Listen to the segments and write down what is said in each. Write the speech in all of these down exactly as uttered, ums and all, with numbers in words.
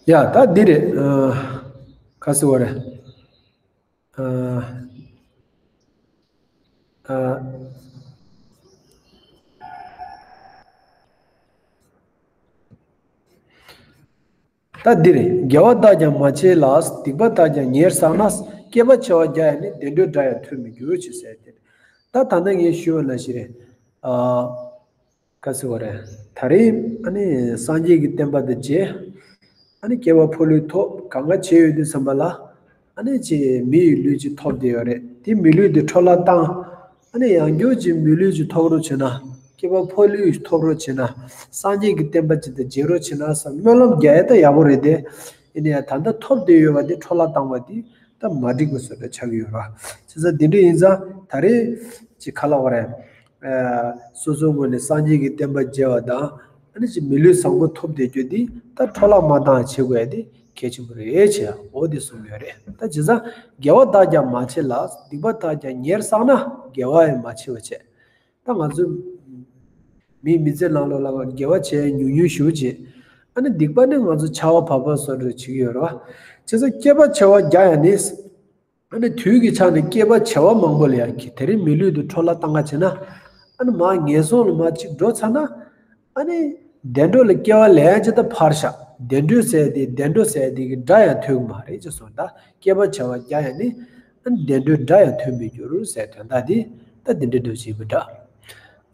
ཡ་ད་འདི་རེད། ཨ། ག་ཟེར་བ་རེད། ཨ། ཨ། ད་འདི་རེད། དགེ་བ་དག་ཀྱང་མ་བྱས་ལ། སྡིག་པ་དག་ཀྱང་ཉེར་བསགས་ན། བསྐལ་པ་བྱེ་བ་བརྒྱ་ཡང་ནི། བདེ་འགྲོའི་སྒྲ་ཡང་ཐོས་མི་འགྱུར། ཞེས་ཟེར་ཏེ། ད་ད་ལྟ་ངས་ཞུས་པ་ནང་བཞིན་རེད། ཨ། ག་ཟེར་བ་རེད། ད་རེས་ཨ་ནི་སངས་རྒྱས་ཀྱི་བསྟན་པ་འདི་བརྗེད། ཨ་ནི་བསྐལ་པ་ཕོ་ལུས་ཐོབ། གང་ག་བྱས་ཡོད་དུས་ཙམ་པ་ལ། ཨ་ནི་ཅིག་མི་ཡི་ལུས་ཅིག་ཐོབ་བསྡད་ཡོད་རེད། དེ་མི་ལུས་དེ་འཕྲོ་བརླག་བཏང་། ཨ་ནི་ཡང་བསྐྱར་ཅིག་མི་ལུས་ཅིག་ཐོབ་རོགས་བྱས་ན། བསྐལ་པ་ཕོ་ལུས་ཐོབ་རོགས་བྱས་ན། སངས་རྒྱས་ཀྱི་བསྟན་པ་ཅིག་དང་མཇལ་རོགས་བྱས་ན་བསམ་སྨོན་ལམ་རྒྱག་ཡ་ད་ཡག་པོ་རེད་དེ། ཡིན་ན་ཡང་ད་ལྟ་ཐོབ་བསྡད་ཡོད་པ་དེ་འཕྲོ་བརླག་བཏང་བ་དེ་ད་མ་འགྲིག་པ་བཟོ་འདྲ་ཆགས་ཀྱི་ཡོད་རེད། བྱས་ཙང་དེ་འདྲ་ཡིན་ཙང་ད་རེས་ཅིག་ག་ལབ་དགོས་རེད། ཨ། སོ་སོའི་ངོས་ནས་སངས་རྒྱས་ཀྱི་བསྟན་པ་མཇལ་བ་དང་། ཨ་ནི་ཅིག་མི་ལུས་བཟང་པོ་ཐོབ་བསྡད་རྒྱུ་འདི་ད་འཕྲོ་བརླག་མ་བཏང་བྱེད་དགོས་ཡ་དེ་གལ་ཆེན་པོ་རེད་བྱས། འོ་དེ་གསུངས་ཡོད་རེད། ད་བྱས་ཙང་དགེ་བ་དག་ཀྱང་མ་བྱས་ལ། སྡིག་པ་དག་ཀྱང་ཉེར་བསགས་ན། དགེ་བ་ཡང་མ་བྱས་པ་བྱས། ད་ང་ཚོ་མིའི་མི་ཚེ་ནང་ལོགས་ལ་དགེ་བ་བྱས་ཉུང་ཉུང་ཞེ་པོ་བྱས། ཨ་ནི་སྡིག་པ་ནི་ང་ཚོ་ཆར་པ་བབས་པ་བཟོ་འདྲ་བྱེད་ཀྱི་ཡོད་རེད་བ། བྱས་ཙང་བསྐལ་པ་བྱེ་བ་བརྒྱ་ཡང་ནི། ཨ་ནི་དུས་ཀྱི་ཆ་ནས་བསྐལ་པ་བྱེ་བ་མང་པོ་ལ་ཡང་གི་དེ་རིང་མི་ལུས་དེ་འཕྲོ་བརླག་བཏང་ག་བྱེད་ན། ཨ་ནི་མར་ངན་སོང་ལ་མར་གཅིག་འགྲོ་ཚར་ན། ཨ་ནི་བདེ་འགྲོ་ལ་སྐྱེ་བ་ལེན་ཡ་ཅིག་ད་ཕར་བཞག་བདེ་འགྲོ་ཟེར་ཡ་དེ་བདེ་འགྲོ་ཟེར་ཡ་དེ་གི་སྒྲ་ཡང་ཐོས་ཀྱི་མ་རེད་ཅེས་གསུངས། ད་བསྐལ་པ་བྱེ་བ་བརྒྱ་ཡང་ནི། ཨ་ནི་བདེ་འགྲོའི་སྒྲ་ཡང་ཐོས་མི་འགྱུར་ཟེར་དོན་དག་དེ་ད་དེ་འདྲ་འདྲ་བྱེད་པའི་སྒྲ།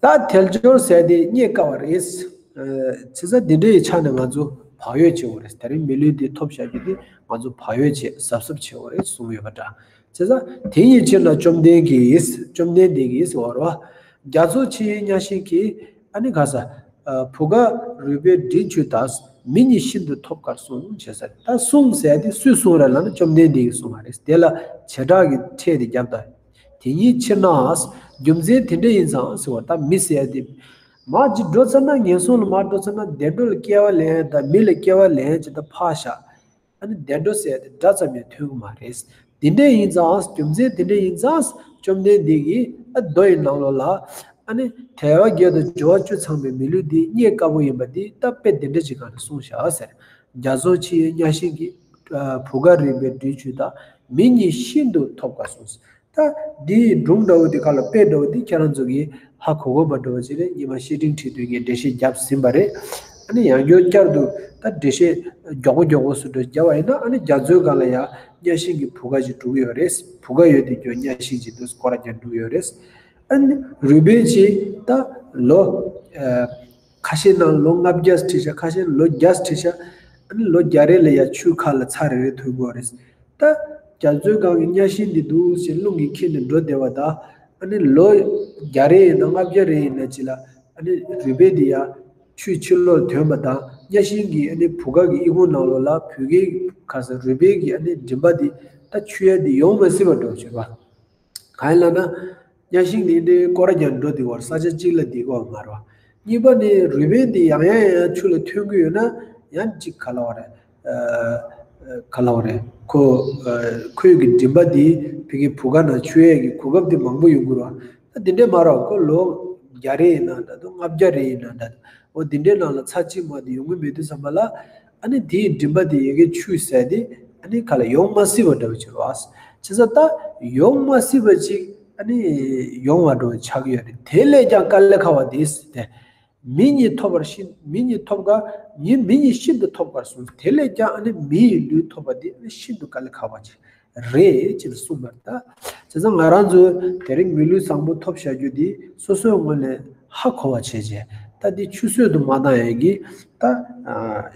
ད་དལ་འབྱོར་ཟེར་དེ་རྙེད་དཀའ་བ་རེད། ཨ། བྱས་ཙང་འདི་འདྲའི་ཆ་ནས་ང་ཚོ་བག་ཡོད་བྱེད་དགོས་རེད། དེ་རིང་མི་ལུས་འདི་ཐོབ་བཞག་རྒྱུ་འདི་ང་ཚོ་བག་ཡོད་བྱེད་གཟབ་གཟབ་བྱེད་དགོས་རེད་གསུངས་ཡོད་པ་འདྲ། བྱས་ཙང་དེ་ཉིད་ཕྱིར་ན་བཅོམ་ལྡན་གྱིས། བཅོམ་ལྡན་འདས་ཀྱིས་ཟེར་བ་རེད་བ། རྒྱ་མཚོ་ཆེ་ཡི་གཉའ་ཤིང་གི། ཨ་ནི་ག་ས། ཨ། བུ་ག་རུས་པའི་མགྲིན་ཆུད་ལྟར། མི་ཉིད་ཤིན་ཏུ་ཐོབ་དཀར་གསུངས་བྱས་ཟེར། ད་གསུངས་ཟེར་དེ་སུས་གསུངས་རེད་ལབ་ན་བཅོམ་ལྡན་འདས་ཀྱིས་གསུངས་པ་རེད། དེ་ལ་བྱེ་བྲག་གི་ཕྲད་དེ་རྒྱབ་ད། དེ་ཉིད་ཕྱིར་ན། རྒྱུ་མཚན་དེ་འདྲ་ཡིན་ཙང་ཟེར་བ། ད་མི་ཟེར་ཡ་དེ། མར་ཅིག་འགྲོ་ཚར་ན། ངན་སོང་ལ་མར་འགྲོ་ཚར་ན་བདེ་འགྲོ་ལ་སྐྱེ་བ་ལེན་ཡ་དང་མི་ལ་སྐྱེ་བ་ལེན་ཡ་ཅིག་ད་ཕར་བཞག་ཨ་ནི་བདེ་འགྲོ་ཟེར་ཡ་དེ་སྒྲ་ཙམ་ཡང་ཐོས་ཀྱི་མ་རེད། དེ་འདྲ་ཡིན་ཙང་། རྒྱུ་མཚན་དེ་འདྲ་ཡིན་ཙང་། བཅོམ་ལྡན་འདས་ཀྱིས་ཨ་མདོ་ཡི་ནང་ལོགས་ལ། ཨ་ནི་དལ་བ་བརྒྱད་དང་འབྱོར་བ་བཅུ་ཚང་བའི་མི་ལུས་འདི་རྙེད་དཀའ་བོ་ཡིན་པ་འདི་ད་དཔེ་དེ་འདྲ་ཅིག་སྒང་ནས་གསུངས་བཞག་ཟེར། རྒྱ་མཚོ་ཆེ་ཡི་གཉའ་ཤིང་གི། ཨ། བུ་ག་རུས་པའི་མགྲིན་ཆུད་ལྟར། མི་ཉིད་ཤིན་ཏུ་ཐོབ་དཀར་གསུངས། ད་འདིའི་སྒྲུང་འདྲ་བོ་འདི་ག་ལ། དཔེ་འདྲ་བོ་འདི་ཁྱེད་རང་ཚོ་གིས་ཧ་གོ་གོ་བ་འདྲ་བོ་ཅིག་རེད། སྔོན་མ་བཤེས་སྤྲིང་ཁྲིད་དུས་ངས་འགྲེལ་བཤད་བརྒྱབ་ཟིན་པ་རེད། ཨ་ནི་ཡང་བསྐྱར་བསྐྱར་དུ་ད་འགྲེལ་བཤད་མགྱོགས་པོ་མགྱོགས་པོ་སུ་འདྲ་བརྒྱབ་པ་ཡིན་ན། ཨ་ནི་རྒྱ་མཚོའི་སྒང་ལ་ཡང་གཉའ་ཤིང་གི་བུ་ག་ཅིག་འགྲོ་གི་ཡོད་རེད། བུ་ག་ཡོད་དུས་ཀྱང་གཉའ་ཤིང་ཅིག་འདུག་སྐོར་ར་རྒྱག་འགྲོ་གི་ཡོད་རེད། ཨ་ནི་རུས་པའི་ཅིག་ད་ལོ། ཨ། ཁ་ཤས་ནང་ལོ་ལྔ་བརྒྱ་ཁྲིད་ཤག་ཁ་ཤས་ལོ་བརྒྱ་ཁྲིད་ཤག་ཨ་ནི་ལོ་བརྒྱ་རེ་ལ་ཡ་ཆུ་ཁ་ལ་ཚྭ་རེ་རེ་ཐོན་གྱི་ཡོད་རེད། ད་རྒྱ་མཚོའི་སྒང་གི་གཉའ་ཤིང་འདི་འདུག་ཅེས་རླུང་གིས་ཁྱེར་ནས་འགྲོ་བསྡད་པ་དང་། ཨ་ནི་ལོ་བརྒྱ་རེ་ཡིན་ན་ལྔ་བརྒྱ་རེ་ཡིན་ན་ཅིག་ལ། ཨ་ནི་རུས་པའི་འདི་ཡ་ཆུ་ཕྱི་ལོགས་ཐོན་པ་དང་། གཉའ་ཤིང་གི་ཨ་ནི་བུ་ག་གི་ཨི་ཁུང་ནང་ལོགས་ལ་བུ་གའི་ག་ས་རུས་པའི་གི་ཨ་ནི་མགྲིན་པ་འདི་ད་ཆུ་ཡ་འདི་ཡོང་མ་སྲིད་པ་འགྲོ་བྱེད་པ། གང་ཡིན་ལབ་ན། གཉའ་ཤིང་འདི་འདྲའི་སྐོར་ར་རྒྱག་འགྲོ་བསྡད་ཡོད་རེད། ས་ཆ་གཅིག་ལ་བསྡད་ཀྱི་ཡོད་མ་རེད་བ། གཉིས་པ་ནི་རུས་པའི་འདི་ཡང་ཡང་ཡང་ཆུ་ལ་ཐོན་གྱི་ཡོད་ན། ཡང་ཅིག་ག་ལབ་དགོས་རེད། ཨ། ག་ལབ་དགོས་རེད། ཁོ། ཨ། ཁོའི་གི་མགྲིན་པ་འདི་ཕ་གིའི་བུ་ག་ནང་ཆུ་ཡ་གི་གོ་སྐབས་འདི་མང་པོ་ཡོང་གི་རེད་བ། ད་འདི་འདྲ་མ་རེད་བ། ཁོ་ལོ་བརྒྱ་རེ་ཡིན་ན་འདྲ་འདུག་ལྔ་བརྒྱ་རེ་ཡིན་ན་འདྲ་འདུག་འོ་འདི་འདྲའི་ནང་ལ་ཚྭ་གཅིག་མ་གཏོགས་ཡོང་གི་མེད་དུས་ཙམ་པ་ལ། ཨ་ནི་དེའི་མགྲིན་པ་དེ་ཡ་གི་ཆུ་ཟེར་དེ་ཨ་ནི་ག་ལ་ཡོང་མ་སྲིད་པ་འདྲ་བོ་ཅིག་རེད་བ། བྱས་ཙང་ད་ཡོང་མ་སྲིད་པ་ཅིག་ཨ་ནི་ཡོང་བ་འདྲ་བོ་ཆགས་ཀྱི་ཡོད་རེད། དེ་ལས་ཀྱང་དཀའ་ལས་ཁག་པ་དེ་དེ། མི་ཉིད་ཐོབ་པར་ཤིན། མི་ཉིད་ཐོབ་དཀར། ཉིད་མི་ཉིད་ཤིན་ཏུ་ཐོབ་དཀར་གསུངས། དེ་ལས་ཀྱང་ཨ་ནི་མི་ཡི་ལུས་ཐོབ་པ་དེ་ཨ་ནི་ཤིན་ཏུ་དཀའ་ལས་ཁག་པ་ཅིག་རེད་ཅེས་གསུངས་པར་ལྟ། བྱས་ཙང་ང་རང་ཚོས་དེ་རིང་མི་ལུས་བཟང་པོ་ཐོབ་བཞག་རྒྱུ་འདི་སོ་སོའི་ངོས་ནས་ཧ་གོ་བ་བྱས་རྗེས། ད་འདི་ཆུད་ཟོས་དུ་མ་བཏང་ཡས་ཀྱི། ད། ཨ།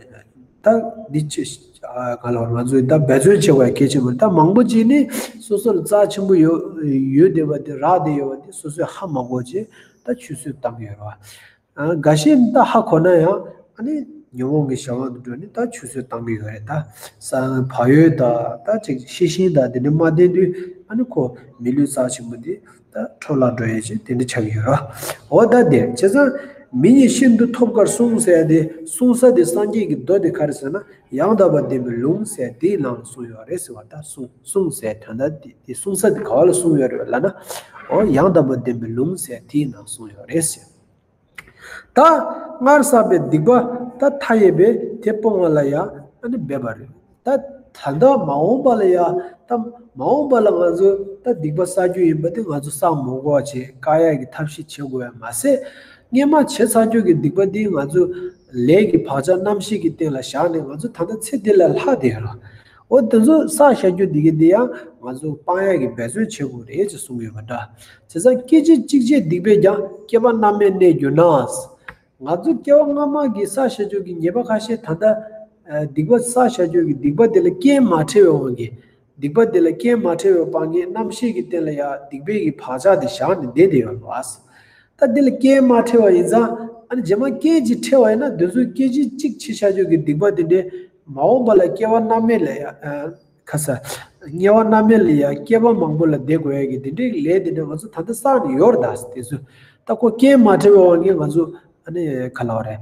ད་འདི་ཅི། ཨ། ག་ལབ་དགོས་རེད། ང་ཚོས་ད་འབད་བརྩོན་བྱེད་དགོས་ཡ་གལ་ཆེན་པོ་རེད། ད་མང་པོ་ཅིག་ནི་སོ་སོ་ལ་རྩ་ཆེན་པོ་ཡོད་ཡོད་བསྡད་པ་དེ། རག་བསྡད་ཡོད་པ་དེ་སོ་སོས་ཧ་མ་གོ་བྱས་ད་ཆུད་ཟོས་བཏང་གི་ཡོད་རེད་བ། ཨ། འགའ་ཤས་ནི་ད་ཧ་གོ་ན་ཡང་ཨ་ནི་ཉོན་མོངས་ཀྱི་བྱ་བ་དུ་འགྲོ་ནས་ད་ཆུད་ཟོས་བཏང་གི་ཡོད་རེད། ད་ས་བག་ཡོད་ད་ད་ཅིག་ཤེས་བཞིན་ད་དེ་འདྲ་མ་བསྟེན་དུས་ཨ་ནི་ཁོ་མི་ལུས་རྩ་ཆེན་པོ་དེ་ད་འཕྲོ་བརླག་འགྲོ་ཡས་ཅིག་དེ་འདྲ་ཆགས་ཀྱི་ཡོད་རེད། འོ་ད་དེ་བྱས་ཙང་མི་ཉིད་ཤིན་ཏུ་ཐོབ་དཀར་གསུངས་ཟེར་ཡ་དེ་གསུང་ས་དེ་སངས་རྒྱས་ཀྱི་མདོ་དེ་ག་རེ་ཟེར་ན། ཡང་དག་པར་ལྡན་པའི་ལུང་ཟེར་དེའི་ནང་ལ་གསུངས་ཡོད་རེད་ཟེར་བ། ད་གསུང་གསུངས་ཟེར་དོན་དག་དེ་དེ་གསུང་ས་དེ་ག་བ་ལ་གསུངས་ཡོད་རེད་ལབ་ན། འོ་ཡང་དག་པར་ལྡན་པའི་ལུང་ཟེར་དེའི་ནང་གསུངས་ཡོད་རེད་ཟེར། ད་སྔར་བསགས་པའི་སྡིག་པ་ད་མཐའ་ཡས་པས་དེ་སྤོང་བ་ལ་ཡང་ ཨ་ནི་འབད་པ་རེད། ད་ད་ལྟ་མ་འོངས་པ་ལ་ཡ། ད་མ་འོངས་པ་ལ་ང་ཚོ་ད་སྡིག་པ་བསགས་རྒྱུ་ཡིན་པ་དེ་ང་ཚོ་བསགས་མི་དགོས་པ་བྱས་བཀག་ཡག་གི་ཐབས་ཤེས་བྱེད་དགོས་ཡ་མ་ཟད། སྔོན་མ་བྱས་ཚར་རྒྱུ་གི་སྡིག་པ་དེ་ང་ཚོ་ལས་ཀྱི་བག་ཆགས་རྣམ་ཤེས་ཀྱི་སྟེང་ལ་བཞག་ནས་ང་ཚོ་ད་ལྟ་ཚེ་འདི་ལ་ལྷག་བསྡད་ཡོད་རེད། འོ་དེ་ཚོ་བསགས་བཞག་རྒྱུ་འདི་གི་འདི་ཡང་ང་ཚོ་སྤང་ཡག་གི་འབད་བརྩོན་བྱེད་དགོས་རེད་ཅེས་གསུངས་ཡོད་པ་འདྲ། བྱས་ཙང་སྐད་ཅིག་གཅིག་བྱས་སྡིག་པས་ཀྱང་། སྐྱེ་བ་རྣམ་སྨིན་གནས་གྱུར་ན། ང་ཚོ་སྐྱེ་བ་སྔ་མ་གི་བསགས་བཞག་རྒྱུ་གི་ཉེས་པ་ཁ་ཤས་ད་ལྟ་ཨ་སྡིག་པ་བསགས་བཞག་རྒྱུ་གི་སྡིག་པ་དེ་ལ་རྐྱེན་མ་འཕྲད་པའི་དབང་གིས། སྡིག་པ་དེ་ལ་རྐྱེན་མ་འཕྲད་པའི་དབང་གིས་རྣམ་ཤེས་ཀྱི་སྟེང་ལ་ཡང་སྡིག་པའི་གི་བག་ཆགས་དེ་བཞག་ནས་བསྡད་བསྡད་ཡོད་པ། ད་དེ་ལ་རྐྱེན་མ་འཕྲད་པ་ཡིན་ཙང་། ཨ་ནི་རྗེས་མ་རྐྱེན་ཅིག་འཕྲད་པ་ཡིན་ན་དེ་ཚོ་སྐད་ཅིག་གཅིག་བྱས་བཞག་རྒྱུ་གི་སྡིག་པ་དེ་འདྲས་མ་འོངས་པ་ལ་སྐྱེ་བ་རྣམ་སྨིན་ལ་ཡང་ཨ་ཁ་ས། དམྱལ་བ་རྣམ་སྨིན་ལ་ཡང་སྐྱེ་བ་མང་པོ་ལ་བསྡད་དགོས་ཡ་གི་དེ་འདྲའི་ལས་དེ་འདྲ་ང་ཚོ་ད་ལྟ་བསགས་ནས་ཡོད་རེད་ད། དེ་ཚོ་ད་ཁོ་རྐྱེན་མ་འཕྲད་པའི་དབང་གིས་ང་ཚོ་ཨ་ནི་ག་ལབ་རེད།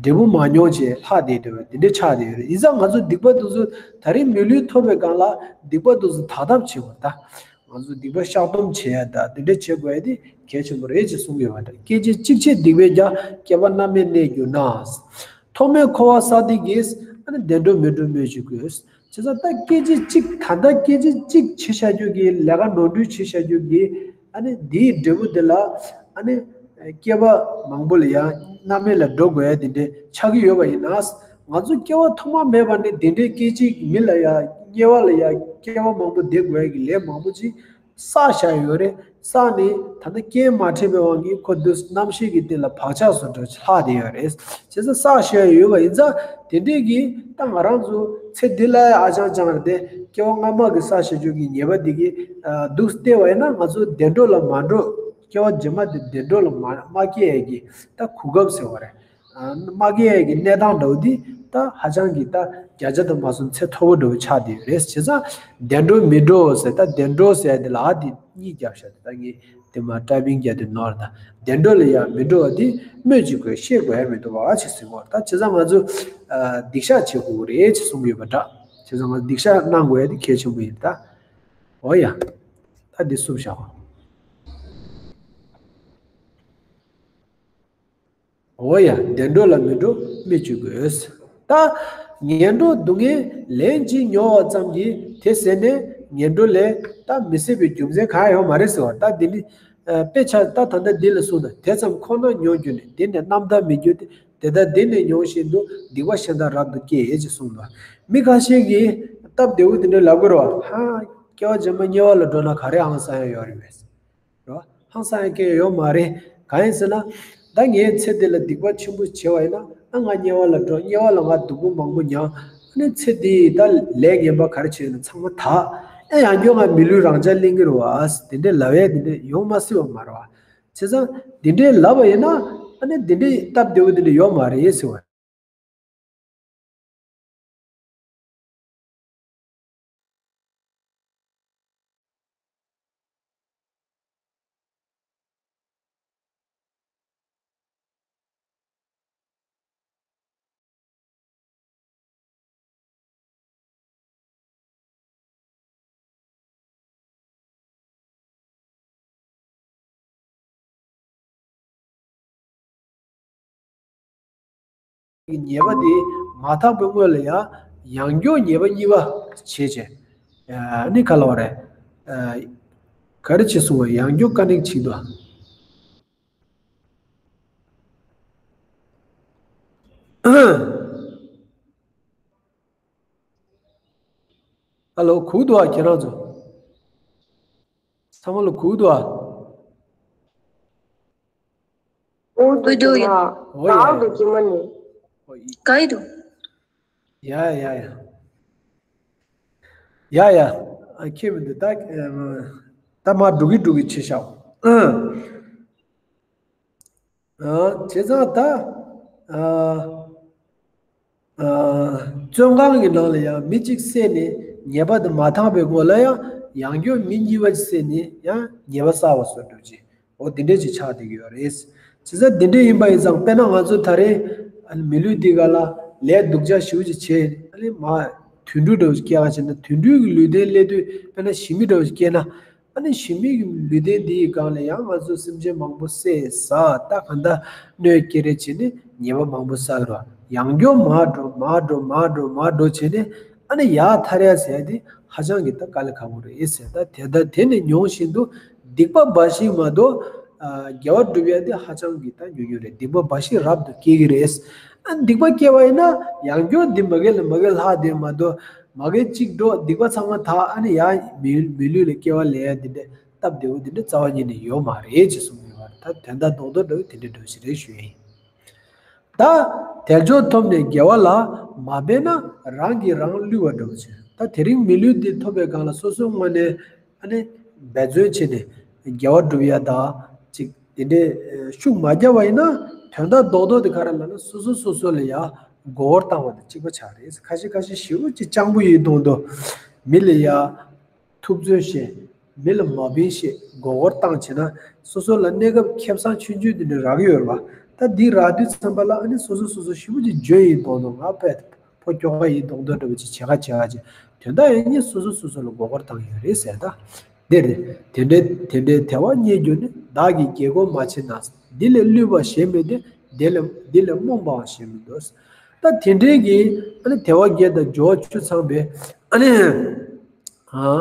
འབྲས་བུ་མ་མྱོང་བྱས་ལྷག་བསྡད་འདུག་པ་དེ་འདྲ་ཆགས་བསྡད་ཡོད་རེད། ཡིན་ཙང་ང་ཚོ་སྡིག་པ་དེ་ཚོ་ད་རིང་མི་ལུས་ཐོབ་པའི་སྒང་ལ་སྡིག་པ་དེ་ཚོ་དག་ཐབས་བྱེད་དགོས་ད། ང་ཚོ་སྡིག་པ་བཤགས་སྡོམ་བྱེད་ཡ་ད་དེ་འདྲ་བྱེད་དགོས་ཡ་དེ་གལ་ཆེན་པོ་རེད་ཅེས་གསུངས་ཡོད་པ་འདྲ། སྐད་ཅིག་གཅིག་བྱས་སྡིག་པས་ཀྱང་། སྐྱེ་བ་རྣམ་སྨིན་གནས་གྱུར་ན། ཐོག་མེད་འཁོར་བ་བསགས་སྡིག་གིས། ཨ་ནི་བདེ་འགྲོ་མི་འགྲོ་སྨོས་ཅི་དགོས། བྱས་ཙང་ད་སྐད་ཅིག་གཅིག་ད་ལྟ་སྐད་ཅིག་གཅིག་བྱས་བཞག་རྒྱུ་གི་ལས་ཀ་ནོར་འཁྲུལ་བྱས་བཞག་རྒྱུ་གི་ཨ་ནི་དེའི་འབྲས་བུ་དེ་ལ་ཨ་ནི་སྐྱེ་བ་མང་པོ་ལ་ཡང་རྣམ་སྨིན་ལ་འགྲོ་དགོས་ཡ་དེ་འདྲ་ཆགས་ཀྱི་ཡོད་པ་ཡིན་ན། ང་ཚོ་སྐྱེ་བ་ཐོག་མ་མེད་པ་ནས་དེ་འདྲའི་སྐད་ཅིག་མི་ལ་ཡང་དམྱལ་བ་ལ་ཡང་སྐྱེ་བ་མང་པོ་འདེད་དགོས་ཡ་གི་ལས་མང་པོ་ཅིག་བསགས་བཞག་ཡོད་རེད། བསགས་ནས་ད་ལྟ་རྐྱེན་མ་འཕྲད་པའི་དབང་གིས་ཁོ་འདི་རྣམ་ཤེས་ཀྱི་སྟེང་ལ་བག་ཆགས་བཟོ་འདྲ་ལྷག་བསྡད་ཡོད་རེད། བྱས་ཙང་བསགས་བཞག་ཡོད་པ་ཡིན་ཙང་དེ་འདྲས་ཀྱིས་ད་ང་རང་ཚོ་ཚེ་འདི་ལ་ཨ་ཅང་ཅང་རེད་དེ་སྐྱེ་བ་སྔ་མ་གི་བསགས་བཞག་རྒྱུ་གི་ཉེས་པ་འདི་གིས་ཨ་སྡུག་སྟེར་བ་ཡིན་ན་ང་ཚོ་བདེ་འགྲོ་ལ་མ་འགྲོ། སྐྱེ་བ་རྗེས་མ་དེ་བདེ་འགྲོ་ལ་མ་མ་སྐྱེ་ཡས་ཀྱི་ད་གོ་སྐབས་ཟེར་བ་རེད། ཨ་མ་སྐྱེ་ཡས་ཀྱི་གནས་སྟངས་འདྲ་བོ་འདི་ད་ཧ་ཅང་གི་ད་བརྒྱ་ཆ་དུ་མ་སོང་ཚད་མཐོ་པོ་འདྲ་བོ་ཆགས་བསྡད་ཡོད་རེད། བྱས་ཙང་བདེ་འགྲོ་མི་འགྲོ་ཟེར། ད་བདེ་འགྲོ་ཟེར་ཡ་དེ་ལ་ཨ་དེ་གཉིས་བརྒྱབ་བཞག་དེ་ད་ངས་དེ་མ་ཊའི་པིང་རྒྱག་དུས་ནོར། ད་བདེ་འགྲོ་ལ་ཡང་མི་འགྲོ་བ་དེ་སྨོས་ཅི་དགོས། ཤེས་དགོས་ཡ་མི་འདུག་བ་ཅེས་ཟེར་གོ། ད་བྱས་ཙང་ང་ཚོ་ཨ་སྡིག་བཤགས་བྱེད་དགོས་རེད་ཅེས་གསུངས་ཡོད་པ་འདྲ། བྱས་ཙང་ང་ཚོ་སྡིག་བཤགས་གནང་དགོས་ཡ་དེ་གལ་ཆེན་པོ་ཡིན། ད་འོ་ཡ། ད་འདི་སུབ་བཞག་འོ་ཡ། བདེ་འགྲོ་ལ་མི་འགྲོ་སྨོས་ཅི་དགོས། ད་ངན་འགྲོ་སྡུག་བསྔལ་ལན་གཅིག་མྱོང་བ་ཙམ་གྱིས་དེ་ཟད་ནས་ངན་འགྲོ་ལས་ད་མི་སད་པའི་རྒྱུ་མཚན་གང་ཡང་ཡོད་མ་རེད་ཟེར་བ། ད་འདི་ནི་ཨ་དཔེ་ཆ་ད་ད་ལྟ་འདི་ལ་གསུངས་ན་དེ་ཙམ་ཁོ་ན་མྱོང་རྒྱུ་ནི་དེ་ནི་རྣམ་དག་མི་འགྱུར་ཏེ། དེ་ལྟར་འདི་ནི་མྱོང་བཞིན་དུ། སྡིག་པ་གཞན་དག་རབ་ཏུ་སྐྱེ་ཞེས་གསུངས་པ། མི་ཁ་ཤས་ཀྱིས་སྟབས་བདེ་བོ་དེ་འདྲ་ལབ་དགོས་རེད་བ། ཧ། སྐྱེ་བ་རྗེས་མ་དམྱལ་བ་ལ་འགྲོ་ན་ག་རེ་ཧང་སང་ཡ་ཡོད་རེད་པས། རོ། ཧང་སང་ཡ་གང་ཡང་ཡོད་མ་རེད། གང་ཡིན་ཟེར་ན། ད་ངས་ཚེ་འདི་ལ་སྡིག་པ་ཆེན་པོ་བྱས་པ་ཡིན་ན། ཨ་ང་དམྱལ་བ་ལ་འགྲོ། དམྱལ་བ་ལ་ང་སྡུག་པོ་མང་པོ་མྱངས། ཨ་ནི་ཚེ་འདིའི་ད་ལས་ངན་པ་ག་རེ་བྱས་ཡོད་ན་ཚང་མ་དག། ཨེ་ཡང་བསྐྱར་ང་མི་ལུས་རང་འཇགས་ལེན་གྱི་རེད་བ། དེ་འདྲའི་ལབ་ཡས་དེ་འདྲ་ཡོང་མ་སྲིད་པ་མ་རེད་བ། བྱས་ཙང་དེ་འདྲའི་ལབ་པ་ཡིན་ན། ཨ་ནི་དེ་འདྲའི་སྟབས་བདེ་བོ་དེ་འདྲ་ཡོད་མ་རེད་ཟེར་བ། ཉེས་པ་དེ་མ་དག་པའི་སྔོན་ལ་ཡང་ཡང་བསྐྱར་ཉེས་པ་གཉིས་པ་བྱས་བྱས། ཨ་ནི་ག་ལབ་རེད། ཨ་ག་རེ་བྱས་གསུངས་པ། ཡང་བསྐྱར་ཀ་ནེག་བྱེད་དོ། ཨ་ལོ། གུག་འདུག་ཨ། ཁྱེད་རང་ཚོ་ཚང་མ་ལ་གུག་འདུག་ཨ། འོ་འདུག་འདུག་ཡ། འོ་ཡ། འདུག་གི་མ་ནི། འོ་ཡ། ག་ཡི་འདུག་ཡ་ཡ་ཡ། ཡ་ཡ། ཨ་ཁྱེད་མི་འདུག་ད་ད་མ་འགྲོ་གི་འགྲོ་གི་བྱེད་ཤག་ཨ། བྱས་ཙང་ད། ཨ། ཨ། བཙོན་ཁང་གི་ནང་ལ་ཡང་མི་གཅིག་བསད་ནས་ཉེས་པ་དེ་མ་དག་པའི་སྔོན་ལ་ཡང་ཡང་བསྐྱར་མི་གཉིས་པ་ཅིག་བསད་ནས་ཡང་ཉེས་པ་བསགས་པ་བཟོ་འདྲ་ཅིག་འོ་དེ་འདྲས་ཅིག་ཆགས་བསྡད་ཀྱི་ཡོད་རེད། བྱས་ཙང་དེ་འདྲས་ཡིན་པ་ཡིན་ཙང་དཔེར་ན་ང་ཚོ་ད་རེས་ཨ་ནི་མི་ལུས་འདི་ག་ལ་ལས་སྡུག་ཅག་ཞེ་པོ་ཅིག་བྱས་ཨ་ནི་མ་དུད་འགྲོ་འདྲ་བོ་ཅིག་སྐྱེ་ག་བྱས་ན་དུད་འགྲོའི་གི་ལུས་རྟེན་སླེབས་དུས་དཔེར་ན་ཞི་མི་འདྲ་བོ་ཅིག་སྐྱེས་ན། ཨ་ནི་ཞི་མི་གི་ལུས་རྟེན་འདི་ཡི་སྒང་ལ་ཡང་ང་ཚོ་སེམས་ཅན་མང་པོ་བསད་ཟ་ད་གང་ལྟར་གནོད་སྐྱེལ་རེས་བྱས་ནས་ཉེས་པ་མང་པོ་བསགས་རོགས་ཡང་སྐྱོ་མར་འགྲོ་མར་འགྲོ་མར་འགྲོ་མར་འགྲོ་བྱས་ནས་ཨ་ནི་ཡར་ཐར་ཡ་ཟེར་ཡ་དེ་ཧ་ཅང་གི་ད་དཀའ་ལས་ཁག་པོ་རེད་ཟེར། ད་དེ་ད་དེ་ནི་མྱོང་བཞིན་དུ་སྡིག་པ་འབའ་ཞིག་མ་གཏོགས་དགེ་བ་སྒྲུབ་ཡ་དེ་ཧ་ཅང་གི་ད་ཉུང་ཉུང་རེད། སྡིག་པ་འབའ་ཞིག་རབ་ཏུ་སྐྱེ་གི་རེད། ཨ་ནི་སྡིག་པ་སྐྱེ་བ་ཡིན་ན་ཡང་སྐྱོ་འདི་མ་གི་ལ་མ་གི་ལྷག་དེ་མ་གཏོགས་མ་གི་གཅིག་འགྲོ་སྡིག་པ་ཚང་མ་དག་ཨ་ནི་ཡང་མི་མི་ལུས་ལ་སྐྱེ་བ་ལེན་ཡ་འདི་འདྲ་སྟབས་བདེ་བོ་འདི་འདྲ་རྩ་བ་ཉིད་ནས་ཡོད་མ་རེད་ཅེས་གསུངས་ཡོད་པ་རེད། ད་དོན་དག་རྡོག་རྡོག་འདྲ་བོ་དེ་འདྲ་འདྲ་བོ་ཞིག་རེད་ཞུ་ཡ་ཡིན། ད་དལ་འབྱོར་ཐོབ་ནས་དགེ་བ་ལ་མ་འབད་ན་རང་གིས་རང་བསླུས་པ་འདྲ་བོ་བྱས། ད་དེ་རིང་མི་ལུས་འདི་ཐོབ་པའི་སྒང་ལ་སོ་སོའི་ངོས་ནས་ཨ་ནི་འབད་བརྩོན་བྱས་ནས་དགེ་བ་སྒྲུབ་ཡ་ད་ཅིག་དེ་འདྲའི་ཤུགས་མ་བརྒྱབ་པ་ཡིན་ན་དོན་དག་རྡོག་རྡོག་དེ་ག་རེ་ལབ་ན་སོ་སོ་སོ་སོ་ལ་ཡ་མགོ་སྐོར་བཏང་བ་དང་གཅིག་པ་ཆགས་རེད། ཁ་ཤས་ཁ་ཤས་ཞེ་པོ་ཅིག་སྤྱང་པོ་ཡིན་མདོག་མདོག་མི་ལ་ཡ་ཐུབ་ཚོད་བཤད། མི་ལ་མ་བིན་བཤད། མགོ་སྐོར་བཏང་བྱས་ན་སོ་སོ་ལ་གནས་སྐབས་ཁེ་བཟང་ཆུང་ཆུང་དེ་འདྲ་རག་གི་ཡོད་རེད་པ། ད་འདི་རག་དུས་ཙམ་པ་ལ་ཨ་ནི་སོ་སོ་སོ་སོ་ཞེ་པོ་ཅིག་འཇོན་ཡིན་མདོག་མདོག་ང་དཔེ་ཕོ་ཁྱོ་ག་ཡིན་མདོག་མདོག་འདྲ་བོ་ཅིག་བྱེད་ཁ་བྱེད་ཁ་བྱེད། དོན་དག་ཡིན་ནི་སོ་སོ་སོ་སོ་ལ་མགོ་སྐོར་བཏང་ཡོད་རེད་ཟེར། ད་འདི་རེད། དེ་འདྲའི་དེ་འདྲའི་དལ་བ་རྙེད་གྱུར་ནས། བདག་གིས་དགེ་སྒོ་མ་བྱས་ན། འདི་ལས་བསླུས་པ་གཞན་མེད་དེ། འདི་ལས་འདི་ལས་རྨོངས་པའང་གཞན་མི་འདུག་ད་དེ་འདྲའི་གི་ཨ་ནི་དལ་བ་བརྒྱད་དང་འབྱོར་བ་བཅུ་ཚང་བའི་ཨ་ནི། ཨ།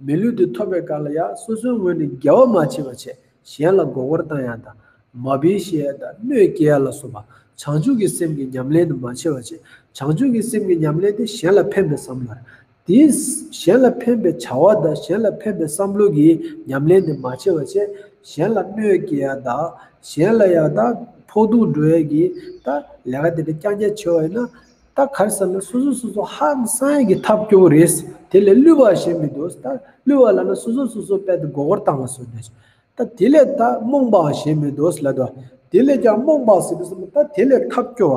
མི་ལུས་འདི་ཐོབ་པའི་སྐབས་ལ་ཡང་སོ་སོའི་ངོས་ནས་དགེ་བ་མ་བྱས་པ་བྱས། གཞན་ལ་མགོ་སྐོར་བཏང་ཡ་དང་། མ་བིན་བཤད་ཡ་དང་གནོད་སྐྱེལ་ཡ་ལ་སོགས་པ་བྱང་ཆུབ་ཀྱི་སེམས་ཀྱི་ཉམས་ལེན་དུ་མ་བྱས་པ་བྱས། བྱང་ཆུབ་ཀྱི་སེམས་ཀྱི་ཉམས་ལེན་དེ་གཞན་ལ་ཕན་པའི་བསམ་བློ་རེད། དེས་གཞན་ལ་ཕན་པའི་བྱ་བ་དང་གཞན་ལ་ཕན་པའི་བསམ་བློ་གི་ཉམས་ལེན་དེ་མ་བྱས་པ་བྱས། གཞན་ལ་གནོད་སྐྱེལ་ཡ་དང་གཞན་ལ་ཡ་དང་ཕོག་ཐུག་འགྲོ་ཡ་གི་ད་ལས་ཀ་དེ་འདྲ་རྐྱང་རྐྱང་བྱས་པ་ཡིན་ན། ད་ག་རེ་ཟེར་ན་སོ་སོ་སོ་སོ་ཧང་སང་ཡ་གི་ཐབས་སྐྱོ་བོ་རེད། དེ་ལས་བསླུས་པ་གཞན་མི་འདུག་ད་བསླུས་པ་ལབ་ན་སོ་སོ་སོ་སོ་དཔེ་དེ་མགོ་སྐོར་བཏང་བ་བཟོ་འདྲ། ད་དེ་ལས་ད་རྨོངས་པའང་གཞན་མི་འདུག་ལབ་དུས། དེ་ལས་ཀྱང་རྨོངས་པ་ཟེར་དུས་ཙམ་པ་ད་དེ་ལས་ཐབས་སྐྱོ་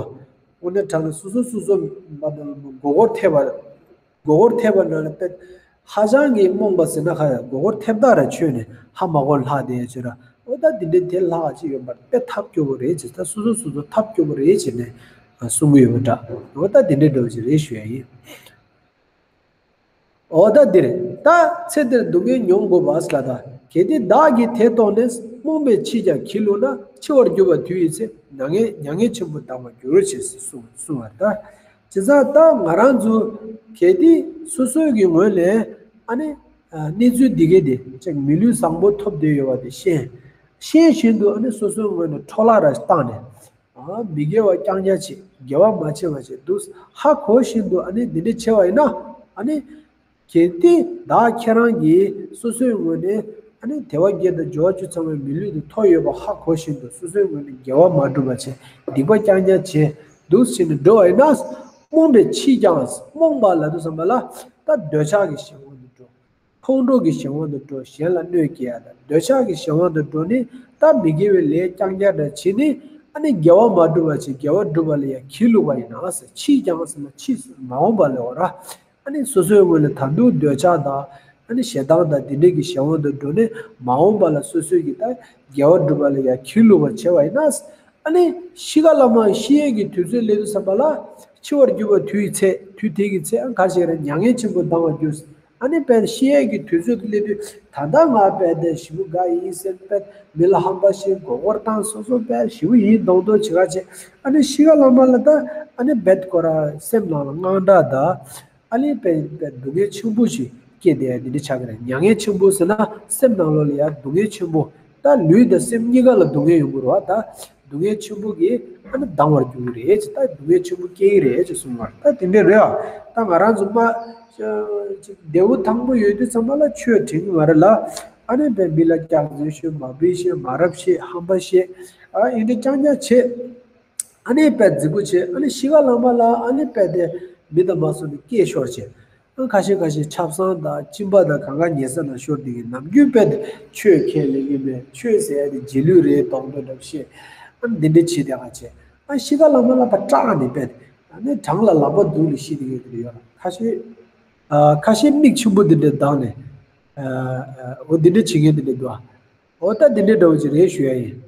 བ། དངོས་གནས་དྲང་གནས་སོ་སོ་སོ་སོ་མ་གཏོགས་མགོ་སྐོར་ཐེབས་པ། མགོ་སྐོར་ཐེབས་པ་ན་ལ་དཔེ་ཧ་ཅང་གི་རྨོངས་པ་ཟེར་ན་ཁ་ཡ་མགོ་སྐོར་ཐེབས་དག་ར་ཆོད་ནས་ཧ་མ་གོ་ལྷག་བསྡད་ཡ་ཆོད་ར། འོ་ད་འདི་འདྲའི་དེ་ལྷག་ཅིག་ཡོད་པ་དཔེ་ཐབས་སྐྱོ་བོ་རེད་ཅེས། ད་སོ་སོ་སོ་སོ་ཐབས་སྐྱོ་བོ་རེད་ཅེས་ནས་གསུང་གི་ཡོད་པ་འདྲ། འོ་ད་འདི་འདྲའི་འདྲ་བོ་ཅིག་རེད་ཞུ་ཡ་ཡིན། འོ་ད་འདིར་ད་ཚེ་འདིར་སྡུག་བསྔལ་མྱོང་དགོས་པ་ལ་ད། གལ་ཏེ་བདག་གིས་དེ་རྟོགས་ནས། རྨོངས་པས་ཕྱིས་ཀྱང་གྱིས་བསླུས་ན། འཆི་བར་གྱུར་པ་དུས་ཡི་ཚེ། མྱ་ངན་མྱ་ངན་ཆེན་པོ་ལྡང་བར་འགྱུར། ཞེས་གསུངས་གསུངས་པ་ད། བྱས་ཙང་ད་ང་རང་ཚོ་གལ་ཏེ་སོ་སོའི་གི་ངོས་ནས་ཨ་ནི་གནས་ཚུལ་འདི་གས་དེ་ཅིག་མི་ལུས་བཟང་པོ་ཐོབ་བསྡད་ཡོད་པ་དེ་ཤེས། ཤེས་བཞིན་དུ་ཨ་ནི་སོ་སོའི་ངོས་ནས་འཕྲོ་བརླག་ར་བཏང་ནས། ཨ། མི་དགེ་བ་རྐྱང་རྐྱང་བྱེད། དགེ་བ་མ་བྱས་པ་བྱེད་འདུག་ཧ་གོ་བཞིན་དུ་ཨ་ནི་འདི་འདྲ་བྱས་པ་ཡིན་ན། ཨ་ནི་གལ་ཏེ་བདག་ཁྱེད་རང་གིས་སོ་སོའི་ངོས་ནས་ཨ་ནི་དལ་བ་བརྒྱད་དང་འབྱོར་བ་བཅུ་ཚང་བའི་མི་ལུས་དེ་ཐོབ་ཡོད་པ་ཧ་གོ་བཞིན་དུ་སོ་སོའི་ངོས་ནས་དགེ་བ་མ་བསྒྲུབས་པ་བྱས། སྡིག་པ་རྐྱང་རྐྱང་བྱས་འདུག་ཟེར་ནས་འགྲོ་བ་ཡིན་ན། རྨོངས་པས་ཕྱིས་ཀྱང་། རྨོངས་པ་ལབ་དུས་ཙམ་པ་ལ་ད་འདོད་ཆགས་ཀྱི་གཞན་དབང་དུ་འགྲོ། ཕུང་དཀྲུག་གི་གཞན་དབང་དུ་འགྲོ། གཞན་ལ་གནོད་སྐྱེལ་ཡ་དང་འདོད་ཆགས་ཀྱི་གཞན་དབང་དུ་འགྲོ་ནས་ད་མི་དགེ་བའི་ལས་རྐྱང་རྐྱང་འདྲ་བྱས་ནས། ཨ་ནི་དགེ་བ་མ་བསྒྲུབས་པ་བྱས། དགེ་བ་བསྒྲུབས་པ་ལ་ཡང་གྱིས་བསླུས་པ་ཡིན་ན་ཟེར། ཕྱིས་ཀྱང་ཟེར་ན་ཕྱིས་སུ་མ་འོངས་པ་ལ་འོ་ར། ཨ་ནི་སོ་སོའི་ངོས་ལ་ད་དུང་འདོད་ཆགས་དང་། ཨ་ནི་ཞེ་སྡང་དང་དེ་འདྲའི་གི་གཞན་དབང་དུ་འགྲོ་ནས་མ་འོངས་པ་ལ་སོ་སོའི་གི་ད་དགེ་བ་བསྒྲུབས་པ་ལ་ཡང་གྱིས་བསླུས་པ་བྱས་པ་ཡིན་ན། ཨ་ནི་ཤི་ཁ་ལ་མ་ཤི་ཡས་ཀྱི་དུས་ཚོད་སླེབས་དུས་ཙམ་པ་ལ། འཆི་བར་གྱུར་པ་དུས་ཡི་ཚེ། དུས་དེ་གི་ཚེ་ཨ་ག་ཞིག་རེད། མྱ་ངན་ཆེན་པོ་ལྡང་བར་འགྱུར། ཨ་ནི་དཔེ་ཤི་ཡས་ཀྱི་དུས་ཚོད་དུ་སླེབས་དུས་ད་ལྟ་ང་དཔེ་དེ་ཞེ་པོ་དགའ་ཡིན་ཟེར། དཔེ་མི་ལ་ཧམ་པ་བཤད། མགོ་སྐོར་བཏང་། སོ་སོ་དཔེ་ཞེ་པོ་ཡིན་མདོག་མདོག་བྱེད་ཁ་བྱེད། ཨ་ནི་ཤི་ཁ་ལ་མ་ལ་ད་ཨ་ནི་དཔེ་ཁོ་ར་སེམས་ནང་ལ་དངངས་སྐྲག་དང་། ཨ་ནི་དཔེ་དཔེ་སྡུག་བསྔལ་ཆེན་པོ་ཞིག་སྐྱེས་བསྡད་ཡ་འདི་འདྲ་ཆགས་ཀྱི་རེད། མྱ་ངན་ཆེན་པོ་ཟེར་ན་སེམས་ནང་ལོགས་ལ་ཡ་སྡུག་བསྔལ་ཆེན་པོ། ད་ལུས་དང་སེམས་གཉིས་ཀ་ལ་སྡུག་བསྔལ་ཡོང་གི་རེད་བ། ད་སྡུག་བསྔལ་ཆེན་པོ་གིས་ཨ་ནི་ལྡང་བར་འགྱུར་གྱི་རེད་ཅེས། ད་སྡུག་བསྔལ་ཆེན་པོ་སྐྱེ་གི་རེད་ཅེས་གསུངས་པ་རེད། ད་དེ་འདྲ་རེད་བ། ད་ང་རང་ཚོ་མ་ཅིག་བདེ་པོ་ཐང་པོ་ཡོད་དུས་ཙམ་པ་ལ་ཆོས་དྲན་གྱི་མ་རེད་ལ། ཨ་ནི་དཔེ་མི་ལ་སྐྱག་རྫུན་ཤོད། མ་འབད་བཤད། མ་རབས་བཤད། ཧམ་པ་བཤད། ཨ་ཡིན་འདྲ་རྐྱང་རྐྱང་བྱེད། ཨ་ནི་དཔེ་རྫིག་པོ་བྱེད། ཨ་ནི་ཤི་ཁ་ལ་མ་ལ་ཨ་ནི་དཔེ་དེ་མི་དང་མ་སོང་ནས་སྐད་ཤོར་བྱེད། ཨ་ཁ་ཤས་ཁ་ཤས་ཆབ་གསང་དང་གཅིན་པ་དང་གང་ག་ཉལ་ས་ན་ཤོར་དེ་གི་ནམ་རྒྱུན་དཔེ་དེ་ཆོས་ཁས་ལེན་གི་མེད། ཆོས་ཟེར་ཡ་དེ་རྗེས་ལུས་རེད་མདོག་མདོག་འདྲ་བཤད། ཨ་ནི་འདི་འདྲ་བྱེད་དེ་ག་བྱེད། ཨ་ཤི་ཁ་ལ་མ་ལ་ཕར་སྐྲག་ནས་དཔེ་དེ་ཨ་ནི་བྲང་ལ་ལག་པ་འདུག་ལ་ཤི་དེ་གི་དེ་འདྲ་ཡོད་ར། ཁ་ཤས་ཨ་ཁ་ཤས་མིག་ཆུང་པོ་འདི་འདྲ་གདངས་ནས་ཨ་ཨ་འོ་འདི་འདྲ་བྱེད་མཁན་འདི་འདྲ་འདུག་ཨ། འོ་ད་འདི་འདྲ་འདྲ་བོ་ཅིག་རེད་ཞུ་ཡ་ཡིན།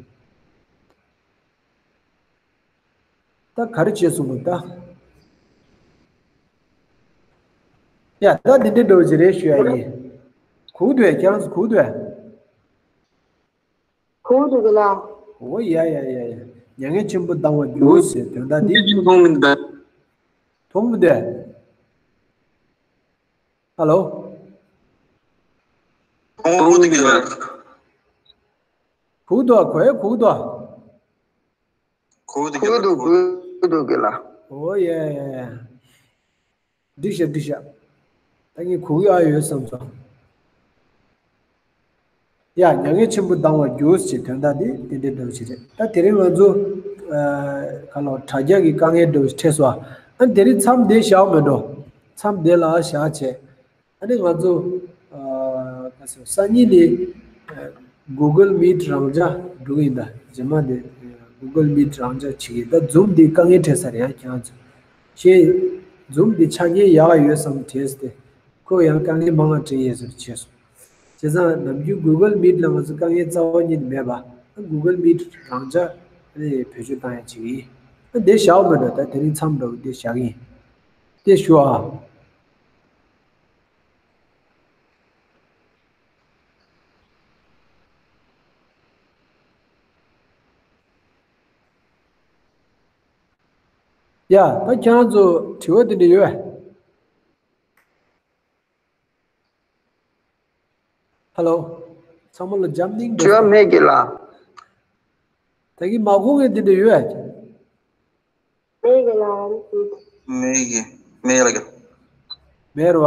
ད་ག་རེ་བྱས་སོང་ངོ་ད། ཡ་ད་འདི་འདྲ་འདྲ་བོ་ཅིག་རེད་ཞུ་ཡ་ཡིན། གུག་འདུག་གས། ཁྱེད་རང་ཚོ་གུག་འདུག་གས། གུག་འདུག་གས་ལགས། འོ་ཡ་ཡ་ཡ་ཡ། མྱ་ངན་ཆེན་པོ་ལྡང་བར་འགྱུར་ཟེར་དོན་དག་འདི། མཐོང་མི་འདུག་མཐོང་མི་འདུག་ཧ་ལོ། མཐོང་མི་འདུག་གས་ལགས། གུག་འདུག་གས། གུག་འདུག་གས། གུག་འདུག་གས་ལགས། གུག་འདུག་གས་ལགས། འོ་ཡ་ཡ་ཡ། འགྲིག་ཤག་འགྲིག་ཤག་ད་ངས་གུག་ཡག་ཡོད་བསམ་སོང་། ཡ། མྱ་ངན་ཆེན་པོ་ལྡང་བར་འགྱུར་ཞེས་དོན་དག་འདི་དེ་འདྲའི་འདྲ་བོ་ཞིག་རེད། ད་དེ་རིང་ང་ཚོ་ཨ་ག་ལོ་དྲ་རྒྱ་གི་དཀའ་ངལ་འདྲ་བོ་ཞིག་འཕྲད་སོང་། ཨ་དེ་རིང་མཚམས་འདི་བཞག་མི་འགྲོ། མཚམས་འདི་ལ་བཞག་བྱས། ཨ་ནི་ང་ཚོ་ཨ་ག་ཟེར། སང་ཉིན་ནས་ཨ་Google Meet རང་འཇགས་འགྲོ་གི་ཡིན། ད་རྗེས་མ་ནས་Google Meet རང་འཇགས་བྱེད་ཀྱི་ཡིན། ད་Zoom འདི་དཀའ་ངལ་འཕྲད་ས་རེད། ཡང་ཁྱེད་རང་ཚོ་ཤེས། Zoom འདི་ཆ་རྐྱེན་ཡག་ཡོད་བསམ་དྲན་སོང་སྟེ། ཁོ་ཡང་དཀའ་ངལ་མང་བ་འཕྲད་ཡས་ཟེར་བྱས་སོང་། བྱས་ཙང་ནམ་རྒྱུན་Google Meet ལ་ང་ཚོ་དཀའ་ངལ་རྩ་བ་ཉིད་ནས་མེད་པ། Google Meet རང་འཇགས་ནས་བེད་སྤྱོད་བཏང་ཡ་བྱེད་ཀྱི་ཡིན། ཨ་འདི་བཞག་མི་འགྲོ། ད་དེ་རིང་མཚམས་འདྲ་བོ་འདི་བཞག་གི་ཡིན། དེ་ཞུ་ཨ། ཡ། ད་ཁྱེད་རང་ཚོ་དྲི་བ་དེ་འདྲ་ཡོད། ཧ་ལོ། ཚང་མ་ལ་འཇམ་ནིང་། དྲི་བ་མེད་གས་ལགས། ད་གིན་མ་གོ་མཁན་དེ་འདྲ་ཡོད། མེད་གས་ལགས། མེད་གས། མེད་ལགས། མེད་རེད་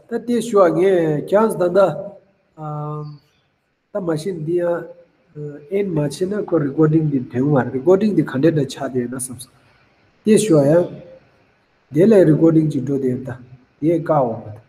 བ། ད་དེ་ཞུ་བ། ངས་ཁྱེད་རང་ཚོ་ད་ལྟ་ཨམ། ད་མ་གཞི་འདི་ཡང་ཨེན་མ་བྱས་ན་ཁོ་རི་ཀོར་ཌིང་འདི་ཐོན་མ་རེད། རི་ཀོར་ཌིང་འདི་ག་འདྲ་འདྲ་ཆགས་བསྡད་ཡོད་ན་བསམ་སོང་། དེ་ཞུ་བ་ཡང་། དེ་ལས་རི་ཀོར་ཌིང་ཅིག་འགྲོ་བསྡད་ཡོད། ད་དེ་བཀག་འོང་བ་ད།